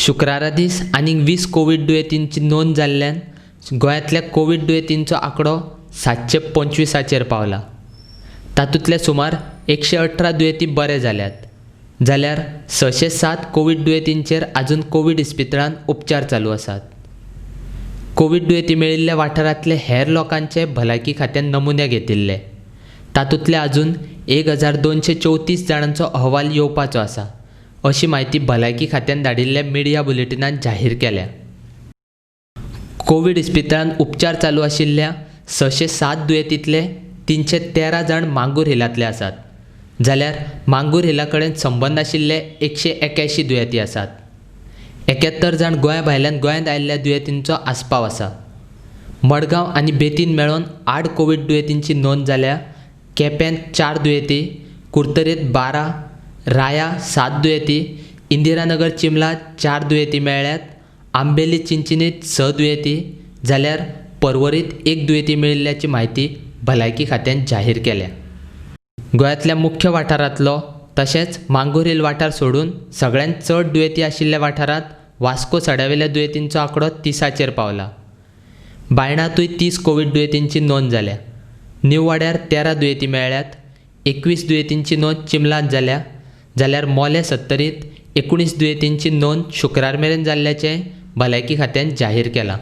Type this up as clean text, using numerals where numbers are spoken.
शुक्रारा दीस आनीक 20 कोवीड दुयेंतींची नोंद जाल्ल्यान गोंयांतल्या कोवीड दुयेंतींचो आंकडो 725 पावला. तातूंतले सुमार 118 दुयेंती बरे जाल्यात, जाल्यार 607 कोवीड दुयेंतींचेर आजून कोवीड इस्पितळांत उपचार चालू आसात. कोवीड दुयेंती मेळिल्ल्या वाठारांतले हेर लोकांचे भलायकी खात्यान नमुने घेतिल्ले. तातूंतले आजून 1234 जाणांचो अहवाल येवपाचो आसा, अशी म्हायती भलायकी खात्यान धाडिल्ल्या मिडिया बुलेटिनांत जाहीर केल्या. कोवीड इस्पितळांत उपचार चालू आशिल्ल्या 607 दुयेंतींतले 313 जाण मांगूर हिलांतले आसात, जाल्यार मांगूर हिला कडेन संबंद आशिल्ले 181 दुयेंती आसात. 71 जाण गोंया भायल्यान गोंयांत आयिल्ल्या दुयेंतींचो आस्पाव आसा. मडगांव आनी बेतीन मेळून 8 कोवीड दुयेंतींची नोंद जाल्या. केप्यांत 4 दुयेंती, कुडतरेंत 12, राया 7 दुयेंती, इंदिरानगर चिमला 4 दुयेंती मेळ्ळ्यात. आंबेली चिंचिनीत 6 दुयेंती, जाल्यार पर्वरीत 1 दुयेंती मेळिल्ल्याची म्हायती भलायकी खात्यान जाहीर केल्या. गोंयांतल्या मुख्य वाठारांतलो तशेंच मांगूर हिल वाठार सोडून सगळ्यांत चड दुयेंती आशिल्ल्या वाठारांत वास्को सड्यावेल्या दुयेंतींचो आंकडो 30 पावला. बायणातूय 30 कोवीड दुयेंतींची नोंद जाल्या. न्यू वाड्यार 13 दुयेंती मेळ्ळ्यात. 21 दुयेंतींची नोंद चिमलांत जाल्या, जाल्यार मोलें सत्तरींत 19 दुयेंतींची नोंद शुक्रार मेरेन जाल्ल्याचें भलायकी खात्यान जाहीर केलां.